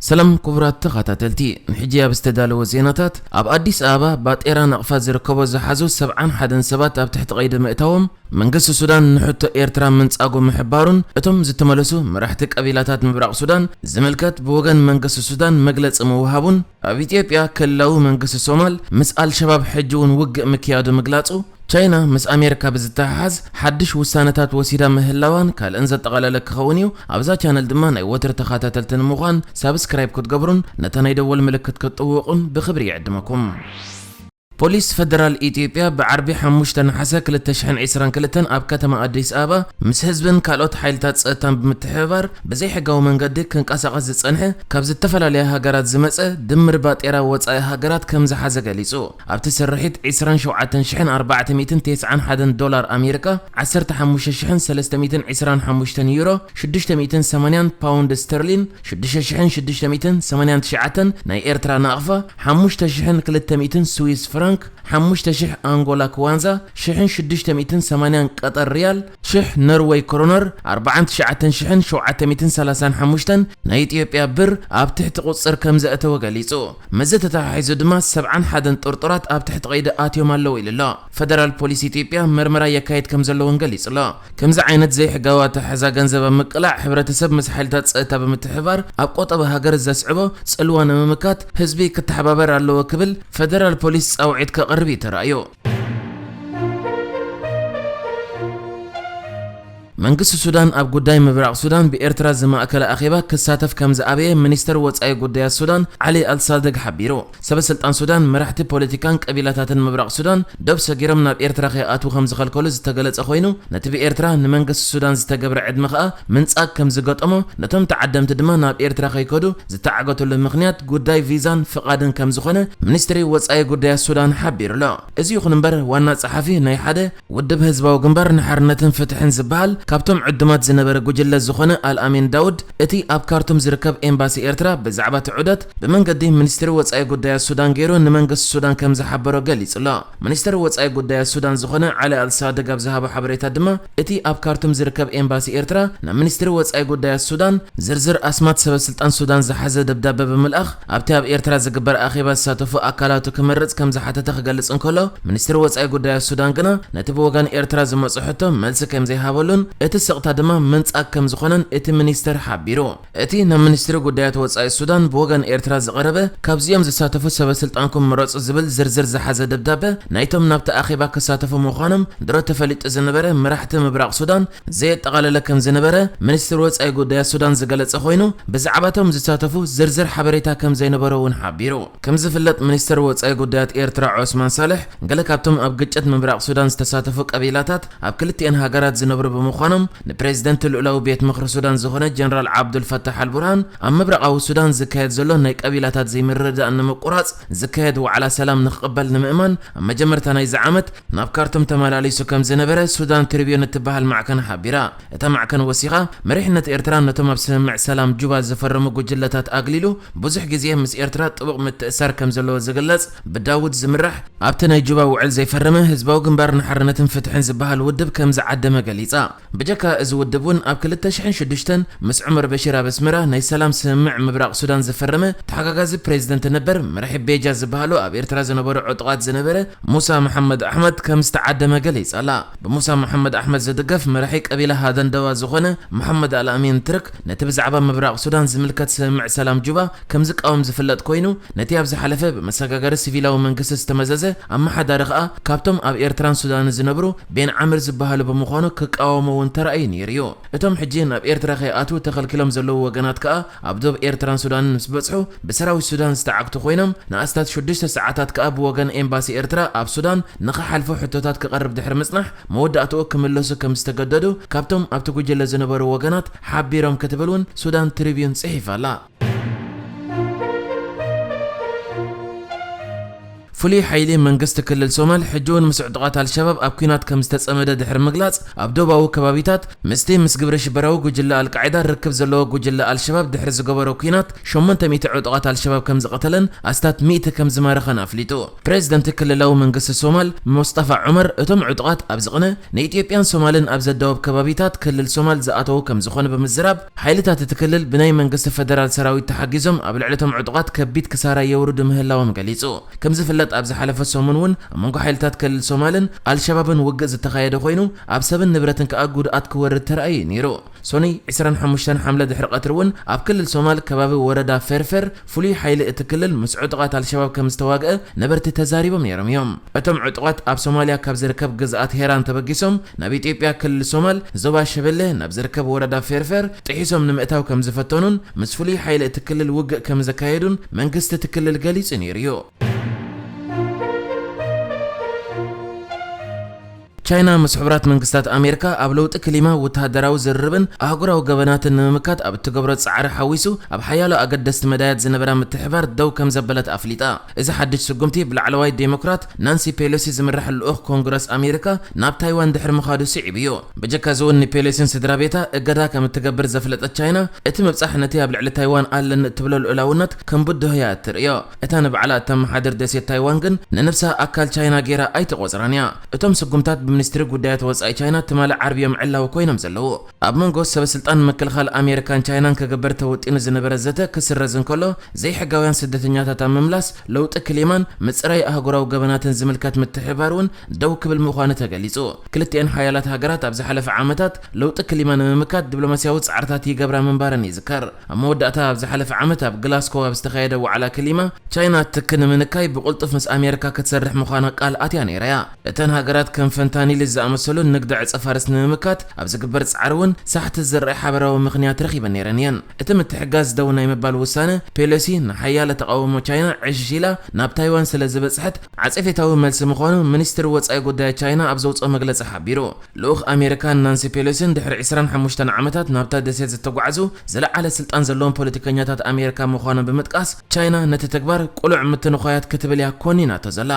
ሰላም ክቡራት ተኸታተልቲ፣ ንሕጂ ኣብ ዝተዳለወ ዜናታት፣ ኣብ ኣዲስ ኣበባ ባጤራ ናቕፋ ዝርከቦ ዝሓዙ ሰብዓን ሓደን ሰባት ኣብ ትሕቲ ቀይዲ ምእታዎም፣ መንግስቲ ሱዳን ንሕቶ ኤርትራ ምንጻጉ ምሕባሩን፣ እቶም ዝተመለሱ መራሕቲ ቀቢላታት ምብራቕ ሱዳን ዝምልከት ብወገን መንግስቲ ሱዳን መግለጺ ምውሃቡን፣ ኣብ ኢትዮጵያ ክልላዊ መንግስቲ ሶማል ምስ ኣልሸባብ ሕጂ እውን ውግእ ምክያዱ ምግላጹ፣ ቻይና ምስ ኣሜሪካ ብዝተሓሓዝ ሓድሽ ውሳነታት ወሲዳ ምህላዋን ካልእን ዘጠቓለለ ክኸውን እዩ። ኣብዛ ቻነል ድማ ናይ ወትሪ ተኸታተልቲ ንምዃን ሳብስክራይብ ክትገብሩን ነታ ናይ ደወል ምልክት ክትጥውቑን ብኽብሪ ይዕድመኩም። ፖሊስ ፈደራል ኢትዮጵያ ብዓርቢ ሓሙሽተ ነሓሰ ክልተ ሽሕን ዕስራን ክልተን ኣብ ከተማ ኣዲስ ኣበባ ምስ ህዝብን ካልኦት ሓይልታት ጸጥታን ብምትሕብባር ብዘይሕጋዊ መንገዲ ክንቀሳቐስ ዝጸንሐ ካብ ዝተፈላለያ ሃገራት ዝመጸ ድምር ባጤራ ወጻኢ ሃገራት ከም ዝሓዘ ገሊጹ። ኣብቲ ስርሒት ዕስራን ሸውዓተን ሽሕን ኣርባዕተ ሚእትን ተስዓን ሓደን ዶላር ኣሜሪካ፣ ዓሰርተ ሓሙሽተ ሽሕን ሰለስተ ሚእትን ዕስራን ሓሙሽተን ዩሮ፣ ሽዱሽተ ሚእትን ሰማንያን ፓውንድ ስተርሊን፣ ሽዱሽተ ሽሕን ሽዱሽተ ሚእትን ሰማንያን ትሽዓተን ናይ ኤርትራ ናቕፋ፣ ሓሙሽተ ሽሕን ክልተ ሚእትን ስዊስ ፍራንክ፣ ሓሙሽተ ሽሕ ኣንጎላ ክዋንዛ፣ ሽሕን ሽዱሽተ ሚእትን ሰማንያን ቀጠር ሪያል፣ ሽሕ ኖርወይ ክሮነር፣ ኣርባዓን ትሽዓተን ሽሕን ሸውዓተ ሚእትን ሰላሳን ሓሙሽተን ናይ ኢትዮጵያ ብር ኣብ ትሕቲ ቁጽር ከም ዘእተወ ገሊጹ። ምስዚ ተተሓሒዙ ድማ ሰብዓን ሓደን ጥርጡራት ኣብ ትሕቲ ቀይዲ ኣትዮም ኣለዉ ኢሉ ኣሎ። ፈደራል ፖሊስ ኢትዮጵያ መርመራ የካይድ ከም ዘለዎን ገሊጹ ኣሎ። ከምዚ ዓይነት ዘይሕጋዊ ኣተሓሕዛ ገንዘብ ኣብ ምቅላዕ፣ ሕብረተሰብ ምስ ሓይልታት ጸጥታ ብምትሕብባር ኣብ ቆጠባ ሃገር ዘስዕቦ ጽልዋ ንምምካት ህዝቢ ክተሓባበር ኣለዎ ክብል ፈደራል ፖሊስ ጻውዒት ከቕርብ እዩ ተራእዩ። መንግስቲ ሱዳን ኣብ ጉዳይ ምብራቕ ሱዳን ብኤርትራ ዝማእከለ ኣኼባ ክሳተፍ ከም ዝኣበየ ሚኒስተር ወጻኢ ጉዳያት ሱዳን ዓሊ ኣልሳደግ ሓቢሩ። ሰበ ስልጣን ሱዳን መራሕቲ ፖለቲካን ቀቢላታትን ምብራቕ ሱዳን ዶብ ሰጊሮም ናብ ኤርትራ ከይኣትዉ ከም ዝኸልከሉ ዝተገለጸ ኮይኑ፣ ነቲ ብኤርትራ ንመንግስቲ ሱዳን ዝተገብረ ዕድመ ከኣ ምንጻግ ከም ዝገጠሞ፣ ነቶም ተዓደምቲ ድማ ናብ ኤርትራ ከይከዱ ዝተዓገተሉ ምኽንያት ጉዳይ ቪዛን ፍቓድን ከም ዝኾነ ሚኒስትሪ ወጻኢ ጉዳያት ሱዳን ሓቢሩ ኣሎ። እዚ ይኹን እምበር ዋና ጸሓፊ ናይ ሓደ ውድብ ህዝባዊ ግንባር ንሓርነትን ፍትሕን ዝበሃል ካብቶም ዕዱማት ዝነበረ ጉጅለ ዝኾነ ኣልኣሚን ዳውድ እቲ ኣብ ካርቱም ዝርከብ ኤምባሲ ኤርትራ ብዛዕባ እቲ ዑደት ብመንገዲ ሚኒስትሪ ወጻኢ ጉዳያት ሱዳን ገይሩ ንመንግስቲ ሱዳን ከም ዝሓበሮ ገሊጹ ኣሎ። ሚኒስትሪ ወጻኢ ጉዳያት ሱዳን ዝኾነ ዓሊ ኣልሳድግ ኣብ ዝሃቦ ሓበሬታ ድማ እቲ ኣብ ካርቱም ዝርከብ ኤምባሲ ኤርትራ ናብ ሚኒስትሪ ወጻኢ ጉዳያት ሱዳን ዝርዝር ኣስማት ሰበ ስልጣን ሱዳን ዝሓዘ ደብዳበ ብምልኣኽ ኣብቲ ኣብ ኤርትራ ዝግበር ኣኼባ ዝሳተፉ ኣካላቱ ክመርጽ ከም ዝሓተተ ክገልጽ እንከሎ፣ ሚኒስትሪ ወጻኢ ጉዳያት ሱዳን ግና ነቲ ብወገን ኤርትራ ዝመጽእ ሕቶ መልሲ ከም ዘይሃበሉን እቲ ስቕታ ድማ ምንጻግ ከም ዝኾነን እቲ ሚኒስተር ሓቢሩ። እቲ ናብ ሚኒስትሪ ጉዳያት ወጻኢ ሱዳን ብወገን ኤርትራ ዝቐረበ ካብዚኦም ዝሳተፉ ሰበ ስልጣንኩም ምረጹ ዝብል ዝርዝር ዝሓዘ ደብዳበ ናይቶም ናብቲ ኣኼባ ክሳተፉ ምዃኖም ድሮ ተፈሊጡ ዝነበረ መራሕቲ ምብራቕ ሱዳን ዘየጠቓለለ ከም ዝነበረ ሚኒስትሪ ወጻኢ ጉዳያት ሱዳን ዝገለጸ ኮይኑ፣ ብዛዕባቶም ዝሳተፉ ዝርዝር ሓበሬታ ከም ዘይነበሮ እውን ሓቢሩ። ከም ዝፍለጥ፣ ሚኒስትር ወጻኢ ጉዳያት ኤርትራ ዑስማን ሳልሕ፣ ገለ ካብቶም ኣብ ግጭት ምብራቕ ሱዳን ዝተሳተፉ ቀቢላታት ኣብ ክልቲኤን ሃገራት ዝነብሩ ብምዃኖም፣ ንፕሬዝደንት ልኡላዊ ቤት ምኽሪ ሱዳን ዝኾነ ጀነራል ዓብዱል ፈታሕ ኣልቡርሃን፣ ኣብ ምብራቓዊ ሱዳን ዝካየድ ዘሎ ናይ ቀቢላታት ዘይምርድዳእ ንምቁራጽ ዝካየድ ዋዕላ ሰላም ንክቕበል ንምእማን፣ ኣብ መጀመርታ ናይዚ ዓመት ናብ ካርቱም ተመላሊሱ ከም ዝነበረ ሱዳን ትሪቢዩን እትበሃል ማዕከን ሓቢራ። እታ ማዕከን ወሲኻ፣ መሪሕነት ኤርትራ ነቶም ኣብ ስምምዕ ሰላም ጁባ ዝፈረሙ ጉጅለታት ኣግሊሉ፣ ብዙሕ ግዜ ምስ ኤርትራ ጥቡቕ ምትእሳር ከም ዘለዎ ዝግለጽ፣ ብዳውድ ዝምራሕ፣ ኣብቲ ናይ ጁባ ውዕል ዘይፈረመ ህዝባዊ ግንባር ንሓርነትን ፍትሕን ዝበሃል ውድብ ከም ዝዓደመ ገሊጻ። ብጀካ እዚ ውድብ እውን ኣብ ክልተ ሽሕን ሽዱሽተን ምስ ዑመር በሽር ኣብ ኣስመራ ናይ ሰላም ስምምዕ ምብራቕ ሱዳን ዝፈረመ ተሓጋጋዚ ፕሬዝደንት ነበር መራሒ ቤጃ ዝበሃሉ ኣብ ኤርትራ ዝነበሩ ዕጡቓት ዝነበረ ሙሳ መሓመድ ኣሕመድ ከም ዝተዓደመ ገሊጻ ኣላ። ብሙሳ መሓመድ ኣሕመድ ዝድገፍ መራሒ ቀቢላ ሃደንደዋ ዝኾነ መሓመድ ኣልኣሚን ትርክ ነቲ ብዛዕባ ምብራቕ ሱዳን ዝምልከት ስምምዕ ሰላም ጁባ ከም ዝቃወም ዝፍለጥ ኮይኑ፣ ነቲ ኣብ ዝሓለፈ ብመሰጋገሪ ሲቪላዊ መንግስቲ ዝተመዘዘ ኣመሓዳሪ ከኣ ካብቶም ኣብ ኤርትራን ሱዳንን ዝነብሩ ቤን ዓምር ዝበሃሉ ብምዃኑ ክቃወሞ እውን ተራእዩ ነይሩ እዩ። እቶም ሕጂ ናብ ኤርትራ ከይኣትዉ ተኸልኪሎም ዘለዉ ወገናት ከኣ ኣብ ዶብ ኤርትራን ሱዳንን ምስ በጽሑ ብሰራዊት ሱዳን ዝተዓግቱ ኮይኖም፣ ንኣስታት ሽዱሽተ ሰዓታት ከኣ ብወገን ኤምባሲ ኤርትራ ኣብ ሱዳን ንኽሓልፉ ሕቶታት ክቐርብ ድሕሪ ምጽናሕ፣ መወዳእትኡ ክምለሱ ከም ዝተገደዱ ካብቶም ኣብቲ ጉጅለ ዝነበሩ ወገናት ሓቢሮም ክትብል እውን ሱዳን ትሪቢዩን ጽሒፋ ኣላ። ፍሉይ ሓይሊ መንግስቲ ክልል ሶማል ሕጂ እውን ምስ ዕጡቓት ኣልሸባብ ኣብ ኲናት ከም ዝተጸመደ ድሕሪ ምግላጽ፣ ኣብ ዶባዊ ከባቢታት ምስቲ ምስ ግብረ ሽበራዊ ጉጅለ ኣልቃዒዳ ርክብ ዘለዎ ጉጅለ ኣልሸባብ ድሕሪ ዝገበሮ ኲናት ሸሞንተ ሚእቲ ዕጡቓት ኣልሸባብ ከም ዝቐተለን ኣስታት ሚእቲ ከም ዝማረኸን ኣፍሊጡ። ፕሬዝደንት ክልላዊ መንግስቲ ሶማል ሙስጠፋ ዑመር፣ እቶም ዕጡቓት ኣብዚ ቅነ ንኢትዮጵያን ሶማልን ኣብ ዘዳወብ ከባቢታት ክልል ሶማል ዝኣተዉ ከም ዝኾኑ ብምዝራብ፣ ሓይልታት እቲ ክልል ብናይ መንግስቲ ፈደራል ሰራዊት ተሓጊዞም ኣብ ልዕሊ እቶም ዕጡቓት ከቢድ ክሳራ የውርዱ ምህላዎም ገሊጹ። ከም ዝፍለጥ፣ ኣብ ዝሓለፈ ሰሙን እውን ኣብ መንጎ ሓይልታት ክልል ሶማልን ኣልሸባብን ውግእ ዝተኻየደ ኮይኑ፣ ኣብ ሰብን ንብረትን ከኣ ጉድኣት ክወርድ ተራእዩ ነይሩ። ሶኒ ዕስራን ሓሙሽተን ሓምለ ድሕሪ ቀትሪ እውን ኣብ ክልል ሶማል ከባቢ ወረዳ ፌርፌር ፍሉይ ሓይሊ እቲ ክልል ምስ ዕጡቓት ኣልሸባብ ከም ዝተዋግአ ነበርቲ ተዛሪቦም ነይሮም እዮም። እቶም ዕጡቓት ኣብ ሶማልያ ካብ ዝርከብ ግዝኣት ሄራን ተበጊሶም ናብ ኢትዮጵያ ክልል ሶማል ዞባ ሸበሌ ናብ ዝርከብ ወረዳ ፌርፌር ጥሒሶም ንምእታው ከም ዝፈተኑን ምስ ፍሉይ ሓይሊ እቲ ክልል ውግእ ከም ዘካየዱን መንግስቲ እቲ ክልል ገሊጹ ነይሩ እዩ። ቻይና ምስ ሕቡራት መንግስታት ኣሜሪካ ኣብ ለውጢ ክሊማ፣ ወተሃደራዊ ዝርርብን ኣህጉራዊ ገበናትን ንምምካት ኣብ እትገብሮ ጻዕሪ ሓዊሱ ኣብ ሓያሎ ኣገደስቲ መዳያት ዝነበራ ምትሕባር ደው ከም ዘበለት ኣፍሊጣ። እዚ ሓድሽ ስጉምቲ ብላዕለዋይ ዴሞክራት ናንሲ ፔሎሲ ዝምራሕ ልኡኽ ኮንግረስ ኣሜሪካ ናብ ታይዋን ድሕሪ ምኻዱ ስዒቡ እዩ። ብጀካ እዚ እውን ንፔሎሲን ስድራ ቤታ እገዳ ከም እትገብር ዘፍለጠት ቻይና፣ እቲ ምብጻሕ ነቲ ኣብ ልዕሊ ታይዋን ኣለኒ እትብሎ ልኡላውነት ከም ብድሆ እያ እትርእዮ። እታ ንባዕላ እተመሓድር ደሴት ታይዋን ግን ንነብሳ ኣካል ቻይና ገይራ ኣይትቖጽራን እያ። እቶም ስጉምታት ብሚኒስትሪ ጉዳያት ወጻኢ ቻይና ትማሊ ዓርቢ እዮም ዕላዊ ኮይኖም ዘለዉ። ኣብ መንጎ ሰበ ስልጣን ምክልኻል ኣሜሪካን ቻይናን ክግበር ተወጢኑ ዝነበረ ዘተ ክስረዝ እንከሎ፣ ዘይሕጋውያን ስደተኛታት ኣብ ምምላስ፣ ለውጢ ክሊማን ምጽራይ ኣህጉራዊ ገበናትን ዝምልከት ምትሕብባር እውን ደው ክብል ምዃኑ ተገሊጹ። ክልቲኤን ሓያላት ሃገራት ኣብ ዝሓለፈ ዓመታት ለውጢ ክሊማ ንምምካት ዲፕሎማስያዊ ጻዕርታት ይገብራ ምንባረን ይዝከር። ኣብ መወዳእታ ኣብ ዝሓለፈ ዓመት ኣብ ግላስኮ ኣብ ዝተኻየደ ዋዕላ ክሊማ፣ ቻይና ትኪ ንምንካይ ብቕልጡፍ ምስ ኣሜሪካ ክትሰርሕ ምዃና ቃል ኣትያ ነይራ እያ። እተን ሃገራት ከም ፈንታኒል ዝኣመሰሉ ንግዲ ዕጸ ፋርስ ንምምካት ኣብ ዝግበር ጻዕሪ እውን ሳሕቲ ዝረኣይ ሓበራዊ ምኽንያት ረኺበን ነይረን እየን። እቲ ምትሕጋዝ ደው ናይ ምባል ውሳነ ፔሎሲ ንሓያለ ተቓውሞ ቻይና ዕሽሽ ኢላ ናብ ታይዋን ስለ ዝበጽሐት ዓጸፌታዊ መልሲ ምዃኑ ሚኒስትሪ ወጻኢ ጉዳይ ቻይና ኣብ ዘውጽኦ መግለጺ ሓቢሩ። ልኡኽ ኣሜሪካን ናንሲ ፔሎሲን ድሕሪ ዕስራን ሓሙሽተን ዓመታት ናብታ ደሴት ዝተጓዕዙ ዝለዓለ ስልጣን ዘለዎም ፖለቲከኛታት ኣሜሪካ ምዃኖም ብምጥቃስ፣ ቻይና ነቲ ተግባር ቅሉዕ ምትንዃያት ክትብል እያ ኮኒናቶ ዘላ።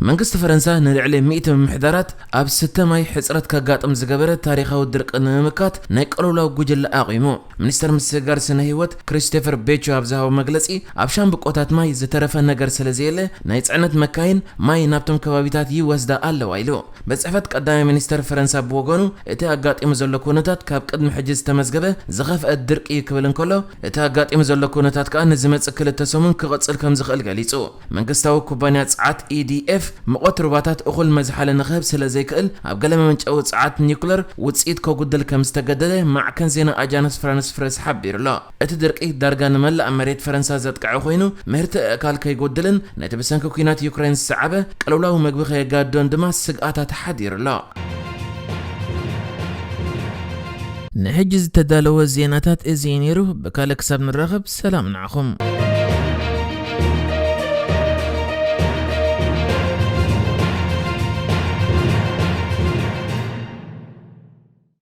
መንግስቲ ፈረንሳ ንልዕሊ ሚእቲ ምምሕዳራት ኣብ ስተ ማይ ሕጽረት ከጋጥም ዝገበረ ታሪኻዊ ድርቂ ንምምካት ናይ ቅልውላው ጉጅለ ኣቑሙ። ሚኒስተር ምስግጋር ስነ ህይወት ክሪስቶፈር ቤቹ ኣብ ዝሃቦ መግለጺ፣ ኣብ ሻምብቆታት ማይ ዝተረፈ ነገር ስለ ዘየለ፣ ናይ ጽዕነት መካይን ማይ ናብቶም ከባቢታት ይወስዳ ኣለዋ ኢሉ። ቤት ጽሕፈት ቀዳማይ ሚኒስተር ፈረንሳ ብወገኑ፣ እቲ ኣጋጢሙ ዘሎ ኩነታት ካብ ቅድሚ ሕጂ ዝተመዝገበ ዝኸፍአ ድርቂ እዩ ክብል እንከሎ፣ እቲ ኣጋጢሙ ዘሎ ኩነታት ከኣ ንዝመጽእ ክልተ ሰሙን ክቕጽል ከም ዝኽእል ገሊጹ። መንግስታዊ ኩባንያ ጸዓት ኢ ዲ ኤፍ፣ ሙቐት ሩባታት እኹል መዝሓሊ ንኽህብ ስለ ዘይክእል፣ ኣብ ገለ መመንጨዊ ጸዓት ኒውክለር ውጽኢት ከጉድል ከም ዝተገደደ ማዕከን ዜና ኣጃንስ ፍራንስ ፕረስ ሓቢሩ ኣሎ። እቲ ድርቂ ዳርጋ ንመላእ መሬት ፈረንሳ ዘጥቅዐ ኮይኑ፣ ምህርቲ ኣእካል ከይጎድልን ነቲ ብሰንኪ ኲናት ዩክሬን ዝሰዓበ ቅልውላው መግቢ ከየጋድዶን ድማ ስግኣታት ሓዲሩ ኣሎ። ንሕጂ ዝተዳለወ ዜናታት እዚ እዩ ነይሩ። ብካልእ ክሳብ ንራኸብ፣ ሰላም ንዓኹም።